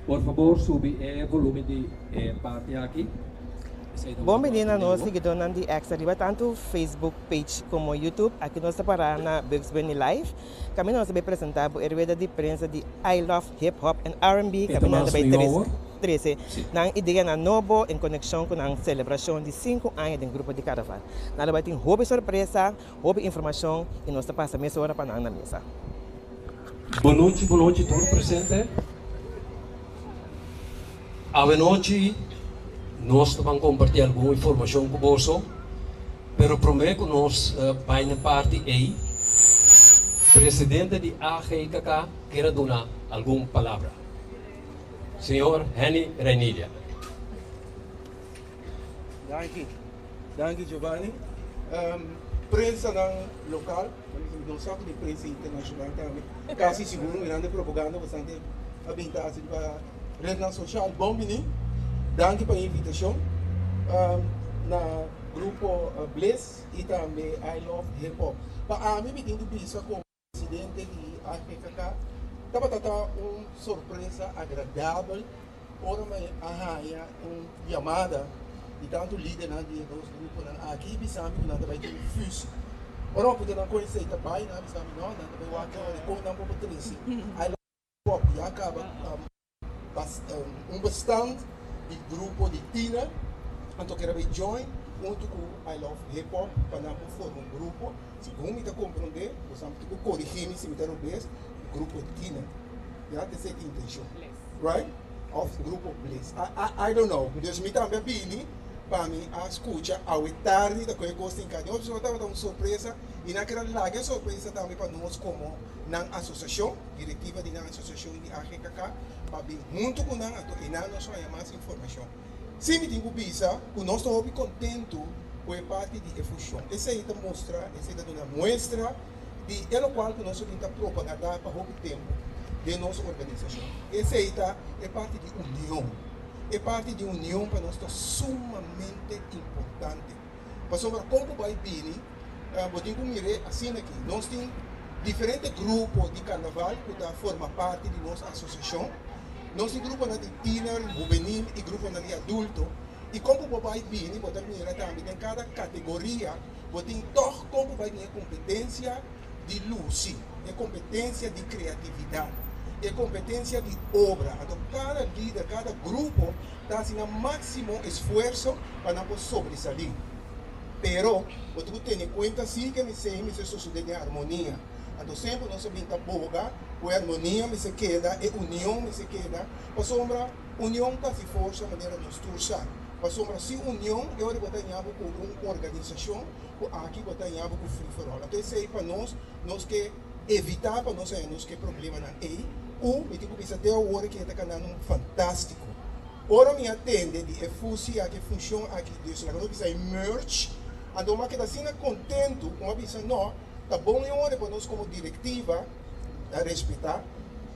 Por fabor subi e volumen di e parti aki. Esei ta Bon wordu bini na atendé nos awor. siguidónan di Extra riba tantu Facebook page komo YouTube. Aki nos ta pará na Bugs Bunny Live. Kaminda nos ta bai presentá bo e rueda di prensa di I Love Hip Hop and R&B E ta kaminda nan ta mas bai mihó tres awor? trese Sí. nan ideanan nobo en konekshon ku nan selebrashon di sinku aña den grupo di Karavan. Nan lo bai tin hopi sorpresa, hopi informashon i nos ta pasa mesora pa nan na mesa. Bonochi bonochi tur presente. Awenochi nos ta ban kompartí algun informashon ku boso, pero promé ku nos bai na parti ei, presidente di AGKK kier a duna algun palabra. Señor Henny Reinilia. Danki. Danki Giovanni. Prensanan lokal, no sa ku tin prensa internashonal tambe, kasi sigur mirando e propaganda bastante a bin ta hasi riba rednan soshal. Bon bini, danki pa e invitashon na grupo Bliss i tambe I Love Hip Hop. Pa ami mi tin di bisa komo. Presidente di AGKK, Tabata ta un sorpresa agradabel ora mi a haña un yamada di tantu lidernan di e dos gruponan aki bisa mi ku nan ta bai tin un fusie. Ora mi a puntra nan kon esei ta bai, nan a bisa mi no, nan ta bai wak ora kon nan por trese. Pop ya kaba un bestand di grupo di tiener anto kere bay join hunto cu I Love Hip Hop pa nan por forma un grupo segun mi ta comprende bo sa mi tin cu corigi mi si mi ta robes grupo tiener ya ta esey ta intencion right of grupo bliss I don't know dus mi tambe a bini pa mi a scucha awe tardi ta cu e cos tin cadi otro tabata un sorpresa y nan kere laga e sorpresa tambe pa nos como nan asociacion. Direktiva di nan asosiashon di AGKK pa bin huntu ku nan anto einan nos haña mas informashon. Sí mi tin ku bisa ku nos ta hopi kontentu ku e parti di e fushon. Esei ta mustra, esei ta duna muestra di e lokual ku nos a bin ta propagandá pa hopi tempu den nos organisashon. Esei ta e parti di union. E parti di union pa nos ta sumamente importante. Pasobra kon ku bai bini bo tin ku mir'é asina aki. Nos tin diferente grupo di karnaval ku ta forma parti di nos asosiashon. Nos tin gruponan di tiner, hubenil i gruponan di adulto. I kon ku bo bai bini bo ta mira tambe den kada kategoria bo tin tòg kon ku bai bin e kompetensia di lusi, e kompetensia di kreatividat, e kompetensia di obra. Anto kada lider, kada grupo ta hasi nan máksimo esfuerso pa nan por sobresalí. Pero, bo tin ku tene kuenta si ke mester mester sosodé den armonia. Anto semper nos a bin ta boga ku e armonia mester keda, e union mester keda, pasobra union ta hasi forsa manera nos tur sa. Pasobra sin union e ora bo ta haña bo ku un organisashon ku aki bo ta haña bo ku free for all. Anto esei pa nos, nos ke evitá pa nos haña nos ku e problemanan ei ku mi tin ku bisa te awor ke e ta kanando un fantástiko. Ora mi a tende di e fusi aki, e funcion aki, dus laga nos bisa e merge, anto mi a keda asina kontentu ku mi a bisa no, ta bon e ora pa nos komo direktiva a respetá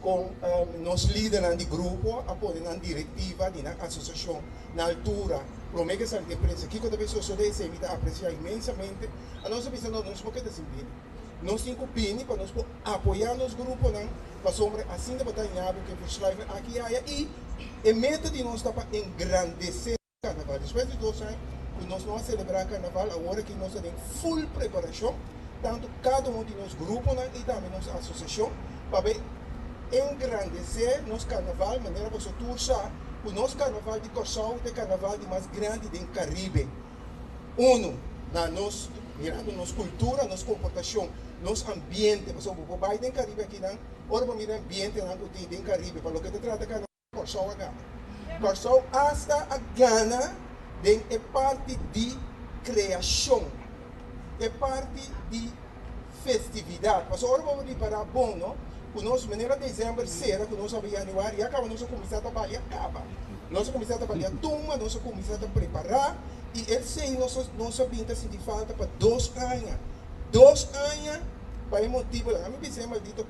kon nos lidernan di grupo a pone nan direktiva di nan asosiashon na altura promé ke sali den prensa. Kiko ta bin sosodé? Esei mi ta apresiá inmensamente. A nos a bisa no, nos por keda sin bini. Nos tin ku bini pa nos por apoyá nos gruponan pasobra asina bo ta haña bo ke verschuiven aki i aya i e meta di nos ta pa engrandesé karnaval. Despues di dos aña ku nos no a selebrá karnaval awor aki nos ta den full preparashon tantu kada un di nos gruponan i tambe nos asosiashon pa bai engrandesé nos karnaval manera boso tur sa ku nos karnaval di Kòrsou ta e karnaval di mas grandi den Karibe. Unu, na nos, mirando nos kultura, nos komportashon, nos ambiente, pasobra bo por bai den Karibe akinan, ora bo mira e ambientenan ku tin den Karibe pa loke ta trata karnaval, Kòrsou a gana. Kòrsou asta a gana den e parti di kreashon, e parti di festividat. Pasobra ora bo ripará bon, no, ku nos manera desèmber sera ku nos habri yanüari, ya kaba nos a kuminsá ta balia kaba. Nos a kuminsá ta balia tumba, nos a kuminsá ta prepará i esei nos a nos a bin ta sinti falta pa dos aña. Dos aña pa e motibu nan. Ami bisa e maldito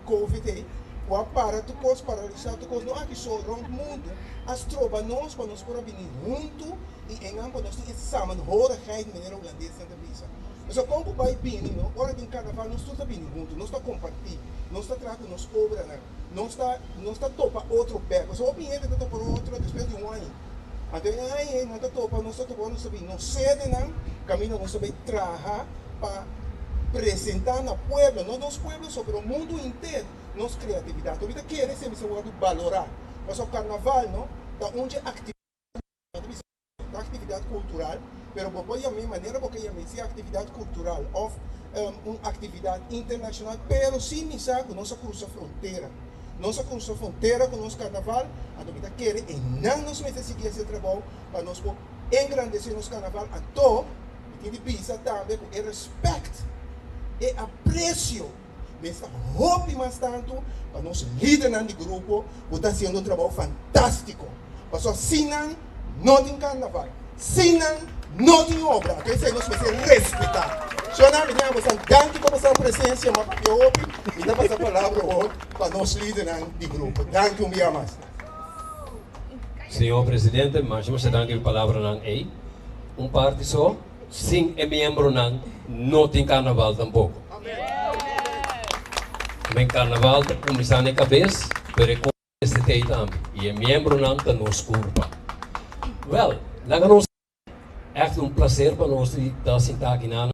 covid ei ku a para tur kos, paralisá tur kos, no aki so, rònt mundu a stroba nos pa nos por a bini huntu i einan pa nos tin e samenhorigheid manera hulandesnan ta bisa. Pasobra kon ku bai bini no, ora tin karnaval nos tur ta bini huntu, nos ta kompartí, nos ta traha ku nos obranan, nos ta nos ta topa otro bèk. Pasobra hopi hende ta topa otro despues di un aña. Anto e aña ei nan ta topa, nos ta topa ora nos ta bini nos sedenan kaminda nos ta bai traha pa presentá na pueblo, no nos pueblo so pero mundu henter nos kreatividat. Hopi ta kere si a mester wòrdu balorá. Pasobra karnaval no ta un dje aktividat. Ta aktividat kultural, pero bo por yam'é manera bo ke yam'é, sea aktividat kultural òf un aktividat internashonal, pero si mi sa ku nos a krusa frontera. Nos a krusa frontera ku nos karnaval, anto mi ta kere einan nos mester sigui hasi e trabou pa nos por engrandesé nos karnaval. Anto mi tin di bisa tambe ku e rèspèkt, e apresio mester ta hopi mas tantu pa nos lidernan di grupo ku ta hasiendo un trabou fantástiko. Pasobra sin nan no tin karnaval, sin nan no tin obra. Anto esei nos mester respetá. Shona, mi tin a danki pa boso presensia, m'a papia hopi, mi ta pasa palabra awor pa nos lidernan di grupo. Danki un bia mas. Señor Presidente, masha masha danki pa palabranan ei. Un parti so, sin e miembronan no tin karnaval tampoko. Men karnaval ta kuminsá na e kabes, pero e. Mester t'ei tambe, i e miembronan ta nos kurpa. Wèl, laga nos. Ègt un plaser pa nos di ta sintá aki nan.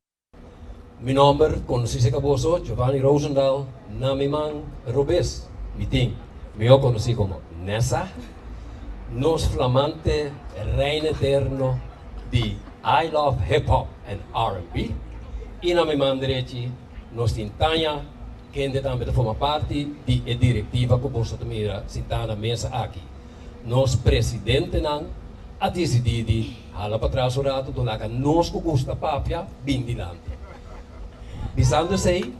Mi nòmber, konosí serka boso, Giovanni Rosendaal, na mi man robes mi tin mihó konosí komo Nessa, nos flamante reina eterno di I Love Hip Hop and R&B, i na mi man derechi nos tin Tanya. Kende tambe ta forma parti di e direktiva ku boso ta mira sintá na mesa aki. Nos presidentenan a disidí di hala patras un ratu to laga nos ku gusta papia bin dilanti. Bisando esei,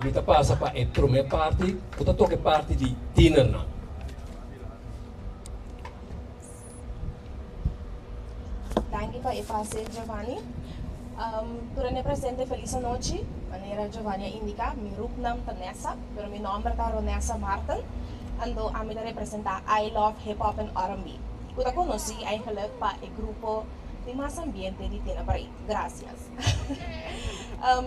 mi ta pasa pa e promé parti ku ta toka e parti di tienernan. Danki pa e pase Giovanni. Tur hende presente felis anochi. Manera Giovanni a indica mi roepnaam ta Nessa, pero mi nomber ta Ronessa Marten. Anto ami ta representa I Love Hip Hop and R&B, cu ta conoci eigenlijk pa e grupo di mas ambiente di Tena Parade. Gracias.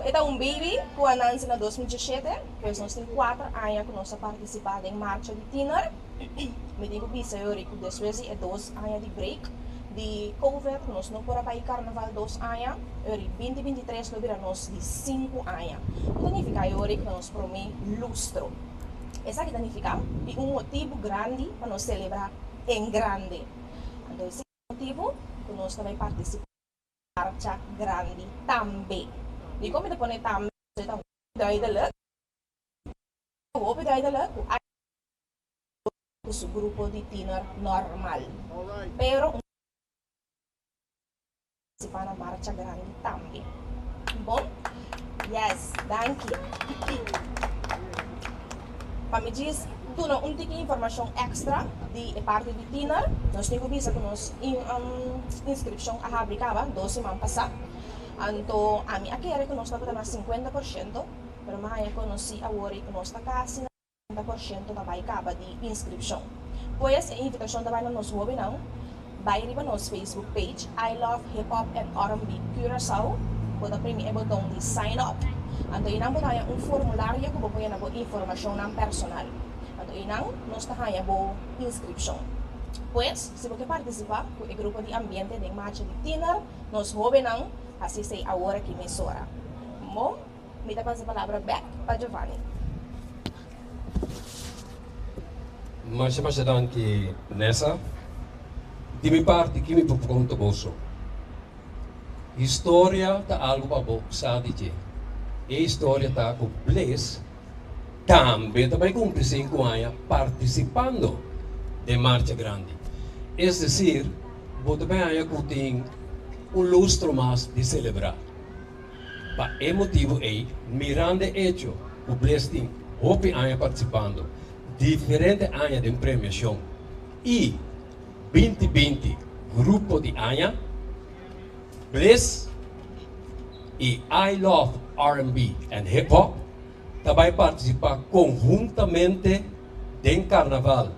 E ta un baby cu a nanci na 2017, pues nos tin cuater aña cu nos a participa den marcha di tiener. Mi tin ku bisa yori ku despues di e dos aña di break di covid ku nos no por a bai karnaval dos aña, yori binti binti tres lo bira nos di sinku aña. Ku ta nifiká yori ku ta nos promé lustro. Esaki ta nifiká di un motibu grandi pa nos selebrá en grande. Anto esei ta e motibu ku nos ta bai partisipá den marcha grandi tambe. Dikon mi ta pone tambe? Pasobra e ta hopi duidelik, hopi duidelik ku. Ku su grupo di tiener normal. Pero un participa na marcha grandi tambe. Bon? Yes, danki. Pa mi djis duna un tiki informacion extra di e parti di tiener, nos tin cu bisa cu nos inscripcion a habri caba dos siman pasa. Anto ami a kere cu nos tabata na 50%, pero mi a haña conoci awor y cu nos ta casi na. por shento ta bai kaba di inskripshon. Pues e invitashon ta bai na nos hóbennan, bai riba nos Facebook page I Love Hip Hop and R&B Curaçao, bo ta primi e boton di sign up. Anto einan bo ta haña un formulario ku bo por yena bo informashonnan personal. Anto einan nos ta haña bo inskripshon. Pues si bo ke partisipá ku e grupo di ambiente den marcha di tiner, nos hóbennan hasi esei awor aki mesora. Bon. Mi ta pasa palabra bek pa Giovanni. Masha masha danki Nessa. Di mi parti ki mi por konta boso. Historia ta algu pa bo sa di dje. E historia ta ku Bliss tambe ta bai kumpli sinku aña partisipando den Marcha Grandi. Es desir, bo ta bai haña ku tin un lustro mas di selebrá. Pa e motibu ei, mirando e echo ku Bliss tin hopi aña partisipando, diferente aña den premiashon i 2020 Grupo di Aña, Bliss i I Love R&B and Hip Hop ta bai partisipá konhuntamente den Karnaval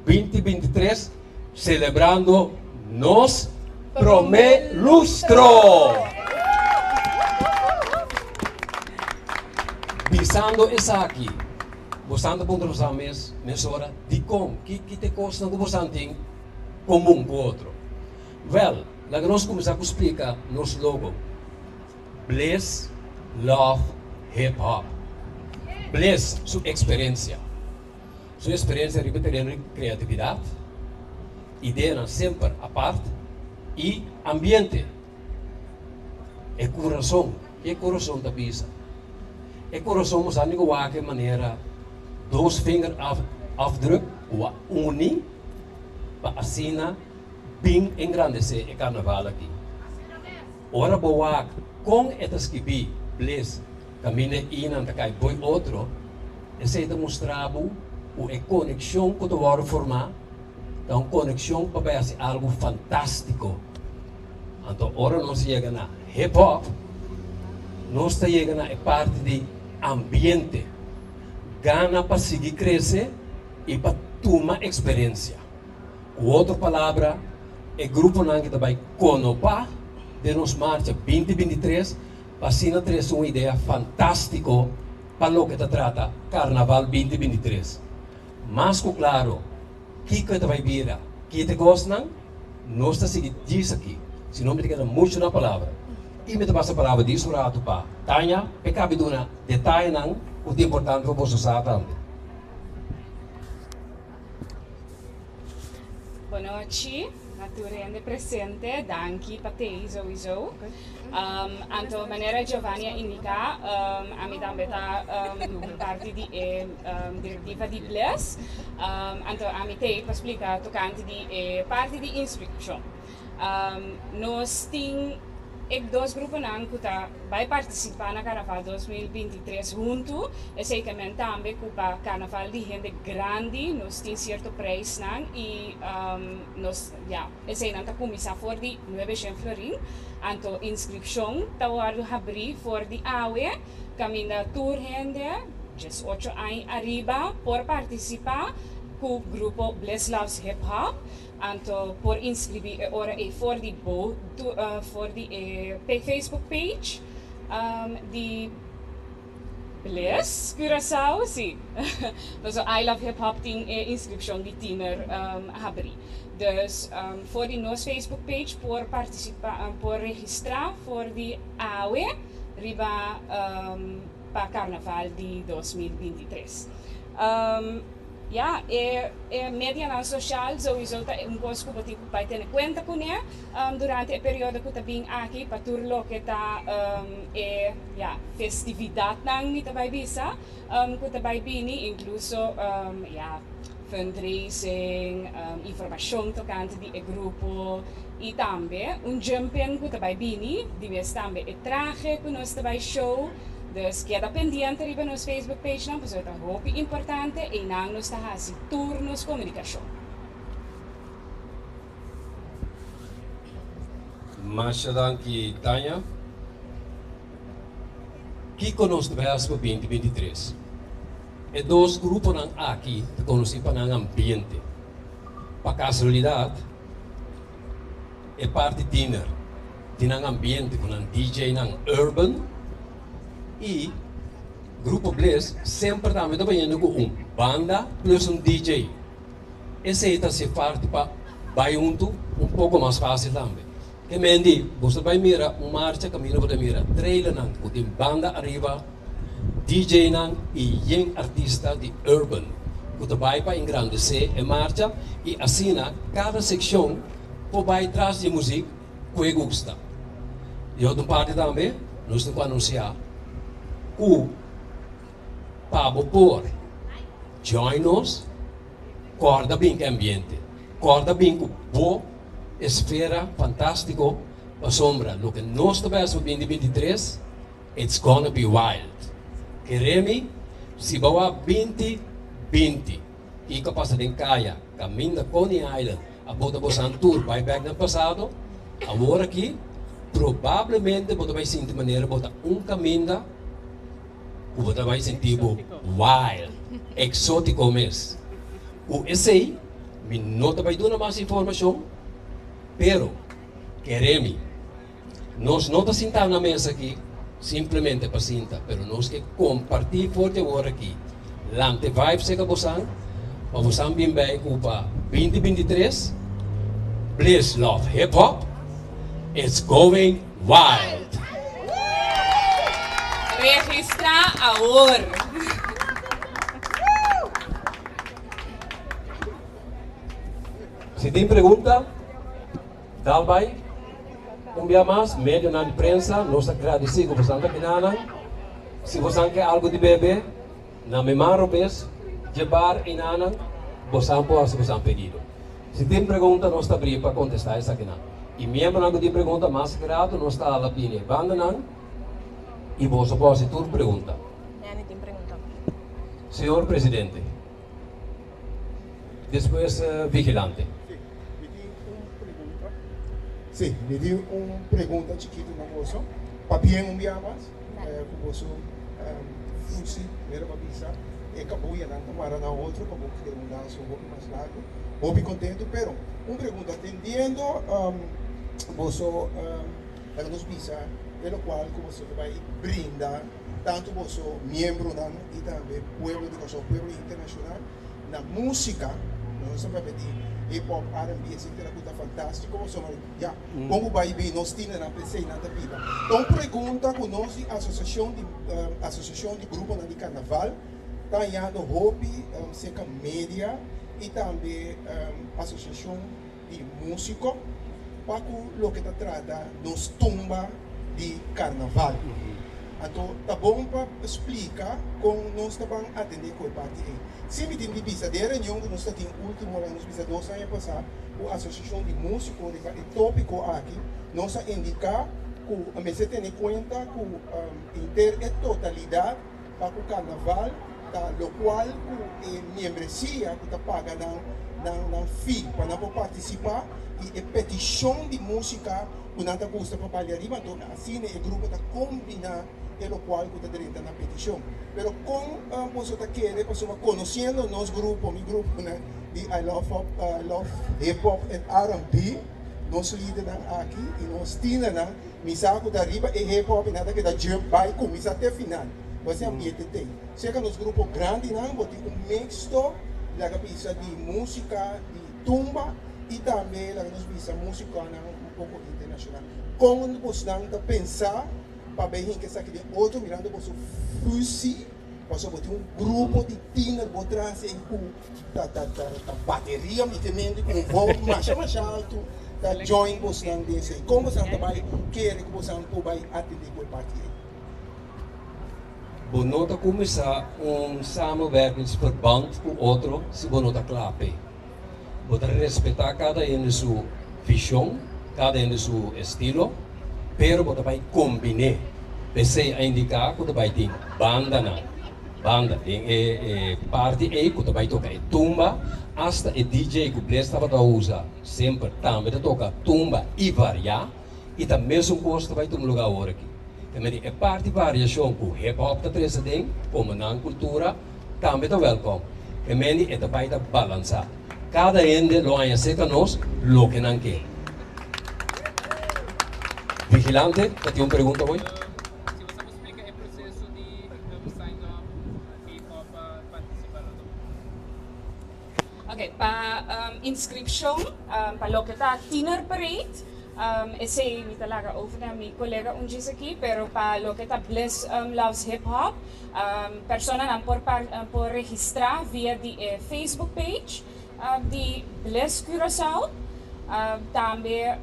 2023 selebrando nos promé lustro! Bisando esaki, boso ta puntra boso mes mesora dikon, ki ki ta e kosnan ku boso tin komun ku otro. Wèl, laga nos kuminsá ku splika nos logo. Bliss Love Hip Hop. Bliss su eksperensia. Su eksperensia riba tereno di kreatividat, ideanan semper apart i ambiente. E kurason, ke e kurason ta bisa? E kurason bo sa mi ku wak e manera dos vinger afdruk ku a uni pa asina bin engrandesé e karnaval aki. Ora bo wak kon e ta skibí Bliss kaminda e inan ta kai boi otro, esei ta mustra bo ku e konekshon ku ta wòrdu formá ta un konekshon pa bai hasi algu fantástiko. Anto ora nos yega na hip hop, nos ta yega na e parti di ambiente, gana pa sigui krese i pa tuma eksperensia. Ku otro palabra, e gruponan ki ta bai konopá den nos marcha 2023 pa asina trese un idea fantástiko pa loke ta trata Karnaval 2023. Mas ku klaro, kiko e ta bai bira, ki ta e kosnan, nos ta sigui djis aki. Si no mi ta keda muchu na palabra. I mi ta pasa palabra di su ratu pa Tanya p'e kabi duna detayenan ku ta importante pa boso sa tambe. Bonochi na tur hende presente, danki pa tei souiso. Anto manera Giovanni a indica, ami tambe ta parti di e directiva di Bliss. Anto ami tei pa splica tocante di e parti di inscripcion. Nos tin e dos gruponan cu ta bai participa na Carnaval 2023 hunto. Esey ta men tambe cu pa Carnaval di hende grandi nos tin cierto prijsnan y nos, ya, eseynan ta cuminsa for di 900 florin. Anto inscripcion ta wordo habri for di awe, caminda tur hende 18 aña ariba por participa cu grupo Bliss Loves Hip Hop. Anto por inscribi e ora ey for di e Facebook page di Bliss Curaçao, si. Paso I Love Hip Hop tin e inscripcion di tiener habri. Dus for di nos Facebook page por participa, por registra for di awe riba pa Carnaval di 2023. Ja, e medianan social sowieso ta un cos cu bo tin cu bay tene cuenta cune durante e periodo cu ta bin aki pa tur loke ta e, ja, festividadnan mi ta bay bisa cu ta bay bini, incluso, ja, fundraising, informacion tocante di e grupo y tambe un jump-in cu ta bay bini, di mes tambe e trahe cu nos ta bay show. Dus keda pendiente riba nos Facebook page nan, pasobra ta hopi importante y nan nos ta hasi tur nos comunicacion. Masha danki, Tanya. Kiko nos ta bai hasi pa 2023? E dos gruponan aki ta konosí pa nan ambiente. Pa kasualidat, e parti tiener di nan ambiente ku nan DJ-nan urban i Grupo Bliss semper tambe ta bayendo ku un banda plus un DJ. Esei ta hasi parti pa bai huntu un poko mas fásil tambe. Ke men di, bo ta bai mira un marcha kaminda bo ta mira trailernan ku tin banda ariba, DJ-nan i yen artista di urban ku ta bai pa engrandesé e marcha i asina kada sekshon por bai tras di e muzik ku e gusta. Di otro parti tambe nos tin ku anunsiá ku pa bo por join nos, kòrda bin ku e ambiente, kòrda bin ku bo esfera fantástiko pasobra loke nos ta bai hasi pa 2023, it's gonna be wild. Kere mi, si bo a 2020 kiko a pasa den kaya kaminda Coney Island a bota bosan tur bai bek den pasado, awor aki probablemente bo ta bai sinti manera bo ta un kaminda ku bo ta bai sinti bo wild, eksótiko mes. Ku esei mi no ta bai duna mas informashon, pero kere mi, nos no ta sintá na mesa aki. simplemente pa sinta, pero nos ke kompartí for di awor aki. Lanta e vibe serka bosan, pa bosan bin bei ku pa 2023, Bliss Love Hip Hop, it's going wild! Registrá awor! Si tin pregunta, dal bai. Un bia mas, medionan di prensa, nos ta gradisí ku bosan ta binanan. Si bosan ke algu di bebe, na mi man robes dje bar einanan, bosan por hasi bosan pedido. Si tin pregunta, nos ta abrí pa kontestá esakinan. I miembronan ku tin pregunta mas grato, nos ta hala bini e bandanan i boso por hasi tur pregunta. Señor Presidente. Despues vigilante. Sí, mi tin un pregunta. Sí, mi tin un pregunta chikitu na boso. Pabien un bia mas ku boso fusi, mira pa bisa e kabuyanan ta mara na otro pa bo krea un laso hopi mas largu. Hopi kontentu, pero un pregunta, tendiendo boso laga nos bisa e lokual ku boso ta bai brinda tantu boso miembronan i tambe pueblo di Kòrsou, pueblo internashonal, na músika, nos ta papia di hip hop, R&B, etcetera, ku ta fantástiko, pasobra ya, kon ku bai bin nos tienernan p'esei nan ta biba. Ta un pregunta ku nos di asosiashon di asosiashon di gruponan di karnaval ta hañando hopi serka media i tambe asosiashon di músiko pa ku loke ta trata nos tumba di karnaval. Anto ta bon pa splika kon nos ta ban atendé ku e parti ei. Si mi tin di bisa den e reunion ku nos ta tin último laga nos bisa dos aña pasá ku Asosiashon di Músiko riba e tópiko aki, nos a indiká ku mester tene kuenta ku henter e totalidat pa ku karnaval ta lokual ku e miembresia ku ta paga nan nan nan fee pa nan por partisipá i e petishon di músika ku nan ta gusta pa balia riba anto asina e grupo ta kombiná e lokual ku ta drenta na petishon. Pero kon boso ta kere pasobra konosiendo nos grupo mi gruponan di I love hop I love hip hop and R&B nos lidernan aki i nos tienernan Mi sa ku ta riba e hip hop i nan ta keda jump bai kuminsá te final. Bo hasi ambiente tei. Serka nos grupo grandinan bo tin un mixto laga bisa di músika di tumba i tambe laga nos bisa músikanan un poko internashonal. Kon bosnan ta pensa pa bai hinka esaki den otro mirando boso fusi pasobra bo tin un grupo di tiner bo tras ei ku ta ta ta ta bateria mi te mente ku un vou masha masha altu ta join bosnan den esei. Kon bosnan ta bai kere ku bosnan por bai atendé ku e parti ei? Bo no ta kuminsá un samenwerkingsverband ku otro si bo no ta kla p'e. Bo ta respetá kada hende su vishon, kada hende su estilo, pero bo ta bai kombiné. P'esei a indiká ku ta bai tin bandanan, banda den e e parti ei ku ta bai toka e tumba, asta e DJ ku Bless tabata usa semper tambe ta toka tumba i variá, i ta mesun kos ta bai tuma lugá awor aki. Ta medi e parti variashon ku hip hop ta trese den komo nan kultura tambe ta wèlkòm. E medi e ta bai ta balansá. Kada hende lo haña serka nos loke nan ke. Vigilante ta tin un pregunta hoy? Si bo sa por splika e proseso di sign up hip hop pa partisipa lo ta. Ok, pa inskripshon pa loke ta Tiener Parade, esei mi ta laga over na mi kolega un djis aki, pero pa loke ta Bliss Loves Hip Hop, personanan por por registrá via di e Facebook page di Bliss Curaçao. Tambe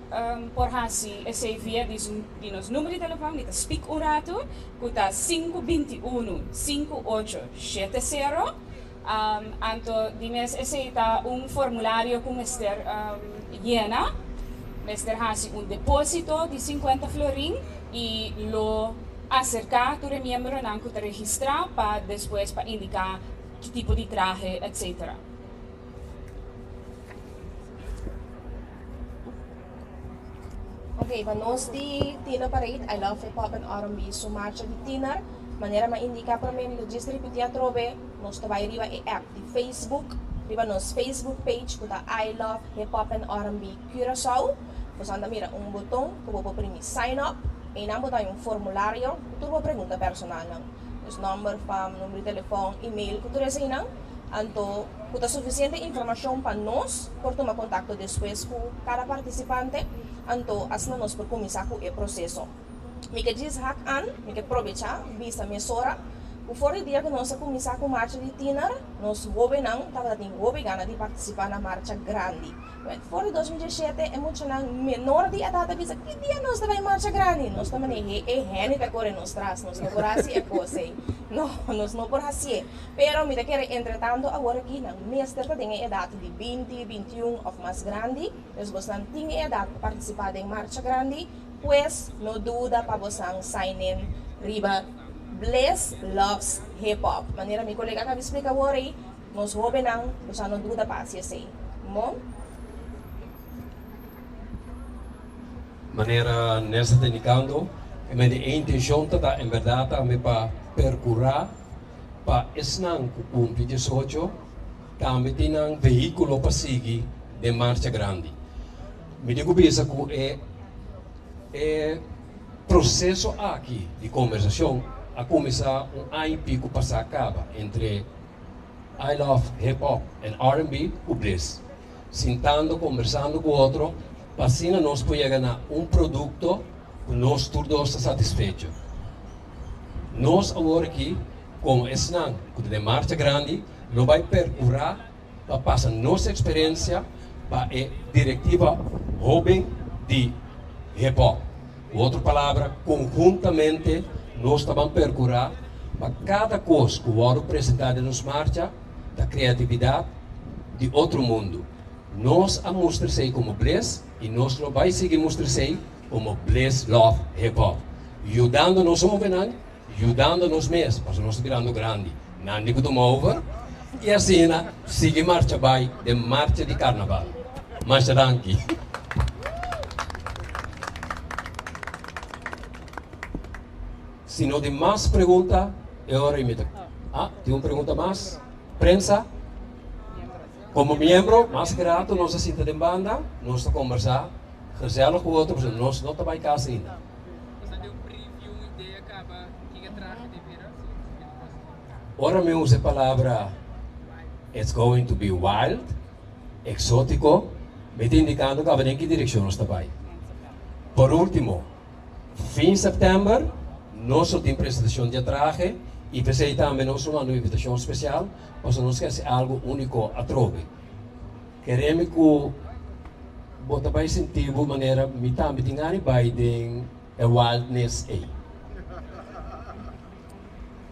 por hasi esei via di di nos number di telefòn, mi ta spik un ratu, ku ta 521 5870. Anto di mes esei ta un formulario ku mester yena. Mester hasi un depósito di sinkuenta florin i lo aserká tur e miembronan ku ta registrá pa despues pa indiká ki tipo di trahe etcetera. Ok, pa nos di Tiener Parade, I Love Hip Hop and R&B su marcha di tiener, manera mi a indica prome, mi ta djis ripiti atrobe, nos ta bai riba e app di Facebook, riba nos Facebook page cu ta I Love Hip Hop and R&B Curaçao, boso anda mira un boton cu bo por primi sign up. Einan bo ta haña un formulario ku tur bo pregunta personalnan. Dus nòmber, fam, number di telefòn, email ku tur eseinan. Anto ku ta sufisiente informashon pa nos por tuma kontakto despues ku kada partisipante. Anto asina nos por kuminsá ku e proseso. Mi ke djis hak an, mi ke probechá bisa mesora ku for di dia ku nos a kuminsá ku marcha di tiner, nos hóbennan tabata tin hopi gana di partisipá na marcha grandi. Wèl, for di 2017 e muchanan menor di edat a bisa, ki dia nos ta bai marcha grandi? Nos ta manera, e hende ta kore nos tras, nos no por hasi e kos ei. No, nos no por hasié. Pero mi ta kere entretanto awor aki nan mester ta den e edat di 20, 21 òf mas grandi, dus bosnan tin e edat pa partisipá den marcha grandi. Pues no duda pa bosan sign in riba Bliss Loves Hip Hop. Manera mi kolega a kabi splika awor ei, nos hobennan bosan no duda pa hasi esei. Mo? Manera Nessa ta indikando, e mende e intenshon ta ta en bèrdat tambe pa perkurá pa esnan ku kumpli 18 tambe tin nan vehíkulo pa sigui den marcha grandi. Mi tin ku bisa ku e e proseso aki di kombersashon a kuminsá un aña i piku pasá kaba entre I Love Hip Hop and R&B ku Bliss, sintando kombersando ku otro pa asina nos por yega na un produkto ku nos tur dos ta satisfecho. Nos awor aki komo esnan ku ta den marcha grandi lo bai perkurá pa pasa nos eksperensia pa e direktiva hóben di hip hop. Ku otro palabra, konhuntamente nos ta ban perkurá pa kada kos ku wòrdu presentá den nos marcha ta kreatividat di otro mundu. Nos a mustra esei komo Bliss i nos lo bai sigui mustra esei komo Bliss Love Hip Hop, yudando nos hóbennan Yudando nos mes, pasobra nos ta birando grandi, nan di ku tuma over i asina sigui marcha bai den marcha di karnaval. Masha danki. Si no tin mas pregunta, e ora i mi ta. Ah, tin un pregunta mas? Prensa? Komo miembro, mas grato nos a sinta den banda, nos ta kombersá gezellig ku otro, pasobra nos no ta bai kas ainda. Ora mi usa e palabra it's going to be wild, exótico, mi ta indicando caba den ki direccion nos ta bay. Por ultimo, fin september nos lo tin presentacion di e trahe y p'esey tambe nos lo manda un invitacion special pasobra nos ke haci algo unico atrobe. Kere mi ku bo ta bai sinti bo manera mi tambe tin gana di bai den e wildness ei.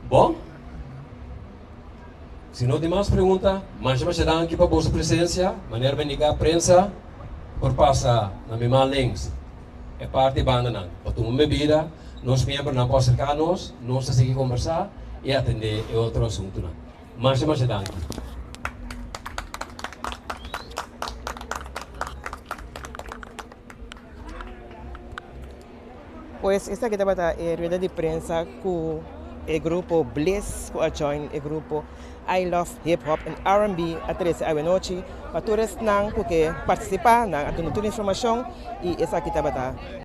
Bon, si no tin mas pregunta, masha masha danki pa boso presensia. Manera mi indiká prensa por pasa na mi man links e parti bandanan pa tuma un bebida. Nos miembronan por aserká nos, nos ta sigui kombersá i atendé e otro asuntunan. Masha masha danki. Pues esaki tabata e rueda di prensa ku e grupo Bliss ku a join e grupo I Love Hip Hop and R&B a trese awenochi pa tur esnan ku ke partisipá. Nan a duna tur informashon i esaki tabata.